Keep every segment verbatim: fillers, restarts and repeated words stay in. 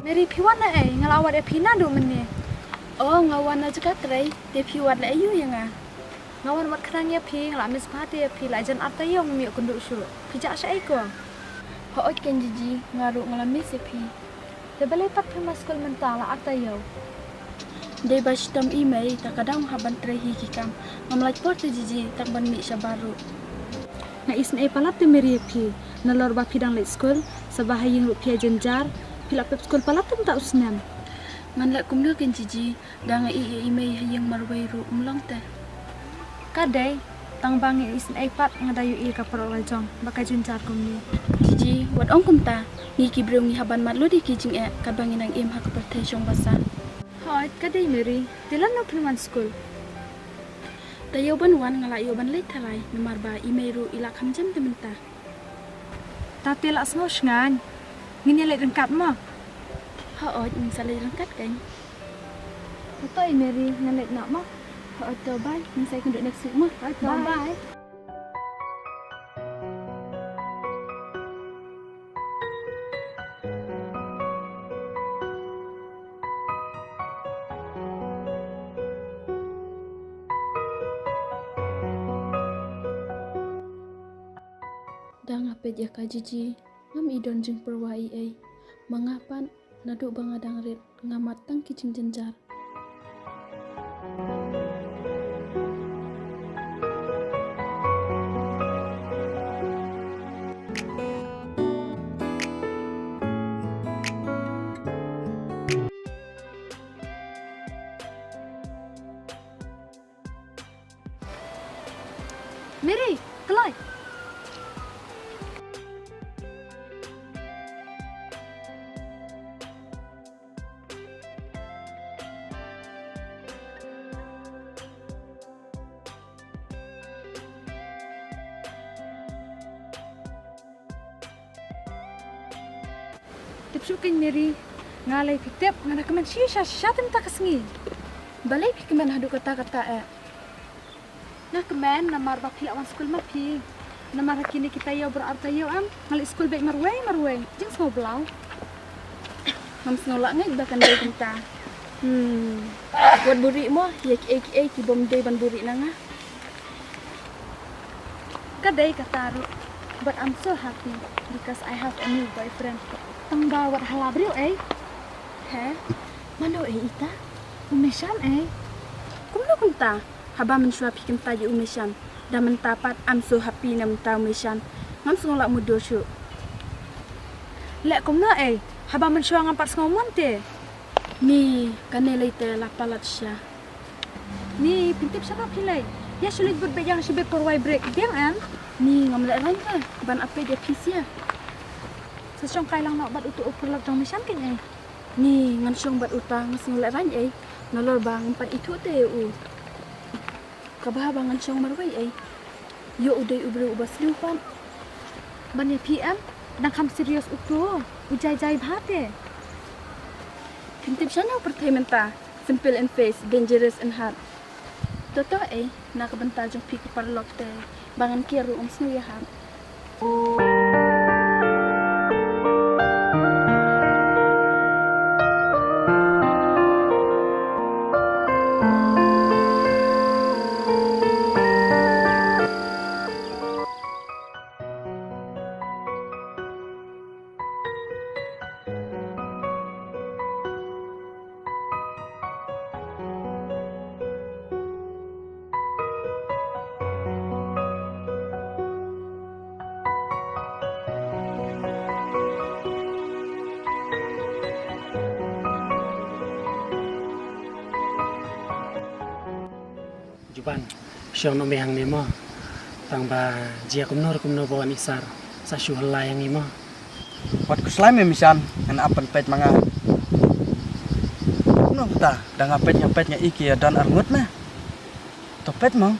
Mary, phi wan na ei? Nga la wad ïa phi naduh mynne. Oh, nga wan na jaka trei, te phi wad la ïa u ïa nga? Nga wan wad khnang ïa phi, nga la miss bha te ïa phi, la jan ar taïew ngam ïoh kynduh shuh. Phi jah sha ei ko? Hooid keiñ Jiji, nga ruh nga la miss ïa phi. Te balei pat phim wan skul mynta, la ar taïew? Dei ba shitom i mei, ta ka daw nga hap ban trei hi ki kam. Ngam lait por te Jiji, tang ban mih shabar ruh. Nga isynei palat te Mary ïa phi, nalor ba phi dang leit skul, sa ba ha ïing ruh phi ïa jynjar, phi la pep skul palat te mynta u snem. Ngan leh kumno keiñ Jiji, da nga ïeh ïa i mei ha ïing marwei ruh um long te. Ka dei, tang ba nga isynei pat nga da ïohi ïa ka paralok la jong, ba ka jynjar kumne. Jiji, wat ong kumta, ngi ki briew ngi hap ban mad lut ïa ki jingeh, katba ngi nang im ha ka pyrthei shong basa. Hooid, ka dei Mary, te lano phin wan skul? Taïew ban wan nga la ïoh ban leit tharai, namar ba i mei ruh i la kham jem te mynta. Ta te la sngew shngaiñ. Ngin ïa leit ryngkat mo? Hooid, ngin sa leit ryngkat keiñ. Hato i Mary, ngan leit noh mo? Hooid to bye, ngin sa ïakynduh next week mo? Hooid to bye. Da nga peit ïa ka Jiji, ngam i don jingpyrwa ei ei. Ma nga pat, naduh ba nga dang rit, nga mad tang ki jingjynjar. Mary, kloi. Tip shuh keiñ Mary, nga lei phi tip, nga da kmen shisha shisha te mynta ka sngi. Balei phi kmen haduh katta katta eh? Nga kmen namar ba phi la wan skul ma phi. Namar ha kine ki taïew baroh ar taïew em, nga leit skul beit marwei marwei. Jingsngew blau. Ngam sngew lah ngeit ba kan dei kumta. Hmm. Wat buhrieh mo ïa kiei kiei ki bym dei ban buhrieh na nga. Ka dei kata ruh. But I'm so happy because I have a new boyfriend. Tang ba wat ha la briew ei. He? Mano ei ita? U Mishan ei. Kumno kumta? Haba mynshuwa phi kyntait ïa u Mishan, da mynta pat I'm so happy na mynta u Mishan. Ngam sngew lah mutdur shuh. Leh kumno ei, haba mynshuwa ngam pat sngew mon te. Ni, kane lei te la palat sha. Ni, pyntip sha ba phi lei. Ïa shu leit bud beit ïa nga shibit por wai break, biang em? Ni, ngam leh rang te ban ap peit ïa phi sha. Sa shong kai lang noh bad uto u paralok jong Mishan keiñ ei. Ni, ngan shong bad uta, nga sngew leh rang ei. Nalor ba ngam pat ithuh te ïa u. Kaba haba ngan shong marwei ei. Ïoh u dei u briew uba sniew pat. Ban ïa phi em, dang kham serious uto, u jai jai bha te. Pyntip shano pyrthei mynta, simple in face, dangerous in heart. To to ei, na ka bynta jong phi ki paralok te, ba ngan kiar ruh um sngew ïahap. Juban, shong noh me hangne mo. Tang ba jia kumno re kumno ba wan isar, sa shu hela ïa ngi mo. Wat khuslai me Mishan, ngan ap ban peit ma nga. Kumno kumta, da nga peit nga peit nga i ki ïa don arngut me. To peit mo.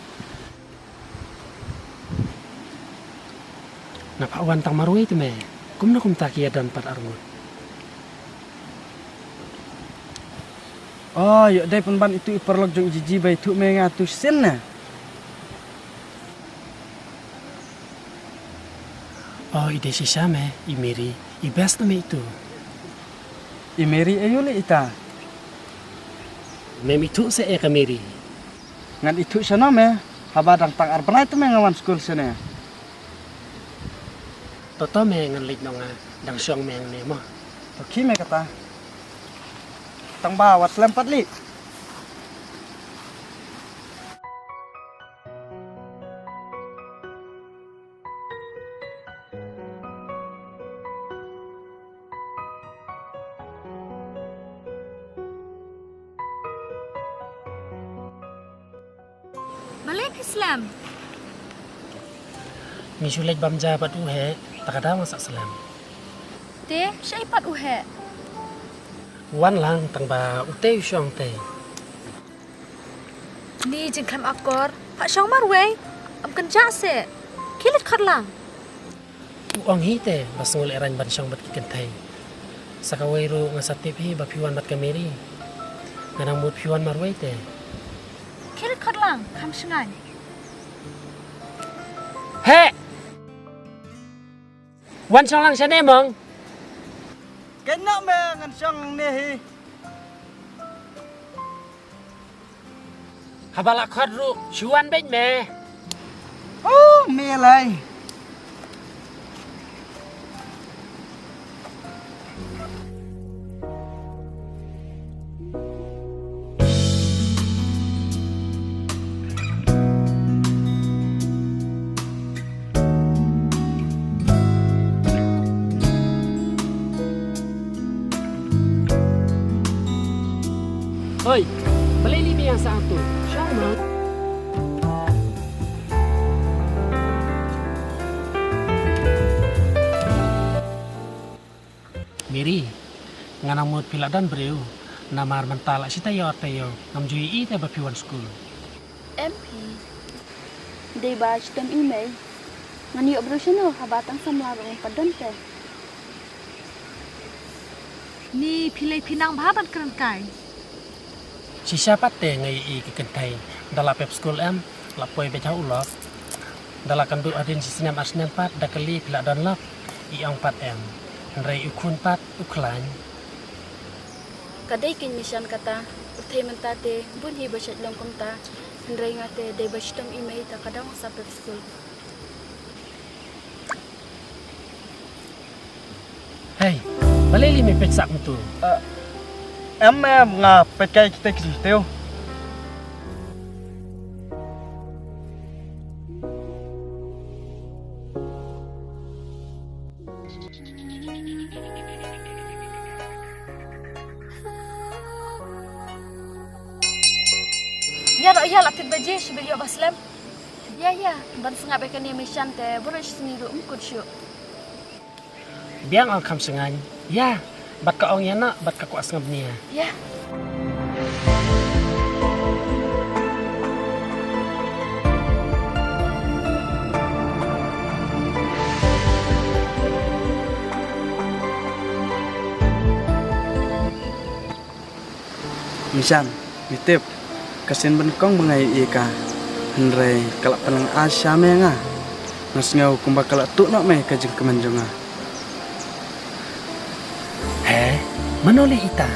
Nga phah wan tang marwei te me. Kumno kumta ki ïa don pat arngut. Oh, ïoh dei pynban itu i paralok jong i Jiji ba ithuh me nga tu shisien ne. Oh, i dei shisha me, i Mary, i best na me itu. I Mary aïu leh ita? Mem ithuh seh ïa ka Mary? Ngan ithuh shano me, haba dang tang ar bnai te me nga wan skul shane. To to me ngan leit noh nga, dang shong me hangne mo. To khie me kata. Tang ba wat slem pat leh. Balei phi slem? Ngi shu leit bam ja bad u heh, ta ka daw nga sa slem. Te, shaei pat u heh? Wan lang tang ba u te u shong te. Ni jingkhlem akor, pha shong marwei, ym kynjah seh. Khie leit khot lang. U ong hi te, ba sngewlehrain ban shong bad ki kynthei. Sa kawei ruh nga sa tip hi ba phi wan bad ka Mary. Nga nang mut phi wan marwei te. Khie leit khot lang, kham shngaiñ. Heh! Wan shong lang shane mong. Kynnoh me ngan shong ne hi. Haba la khot ruh, shu wan beit me. Oh, me lai. Hoi, balei lei biang sa tu? Shong mo. Mary, nga nang mut phi la don briew, namar mynta la shi taïew ar taïew, ngam ju ïohi te ba phi wan skul. Em phi. Dei ba shitom i mei. Ngan ïoh briew shano haba tang samla ruh ngam pat don te. Ni phi lei phi nang bha ban kren kai. Shisha pat te nga ïohi ki kynthei da la pep skul em, la poi beit ha u lok. Da la kynduh hadien shi snem ar snem pat da kylli phi la don lok. I ong pat em. Hynrei u khun pat u khlaiñ. Ka dei kein Mishan kata, pyrthei mynta te bun hi ba shait long kumta. Hynrei nga te dei ba shitom i mei ta ka daw nga sa pep skul. Hei, balei lei me peit sah kumtu? Em em, nga peit kai kita ki jingtiew. Ïa noh ïa, la kit baje, shi ba ïoh ba slem. Ïa ïa, ban sngap ïa kane Mishan te baroh shi sngi ruh ym kut shuh. Biang ong kham shngaiñ. Ïa, bad ka ong ïa noh bad ka kwah sngap nia. Ïa. Mishan, ngi tip ka sien ba nyngkong ba nga ïohi ïa ka, hynrei ka la pynlong ai sha me nga. Nga sngew kumba ka la tuh noh me ka jingkmen jong nga. He, mano lei ita?